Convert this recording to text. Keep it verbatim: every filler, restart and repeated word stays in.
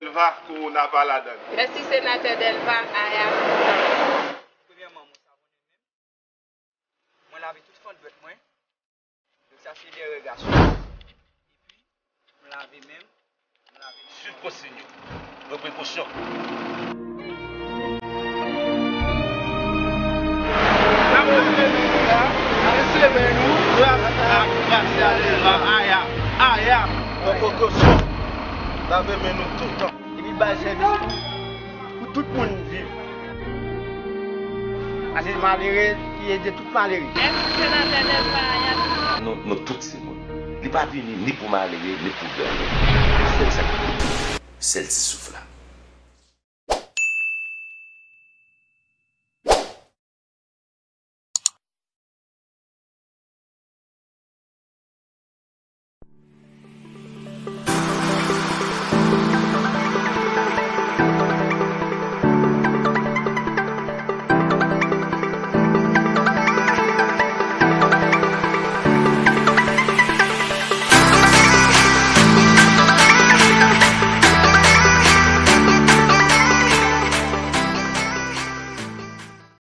Delva, kowona pa ladan l. Mèsi senatè Delva, aya. Premyèman, mwen savone menm. Mwen lave tout fann dwèt mwen. Donk sa se dèyè gason. Epi, m lave men m. M lave men m. Swiv konsiy yo. Pran prekosyon. N ap lave men nou la. N ap lave men nou. Gras a, gras a Delva. Aya, aya. Pran prekosyon. Lave men nou toutan. Epi bay sèvis pou, pou tout moun viv. Paske malere ki ede tout malere. Mèsi senatè Delva, aya. Nou, nou tout se moun. Li pa vini ni pou malere, ni pou gran moun. Sèl sa ki pou sèl ti souf la.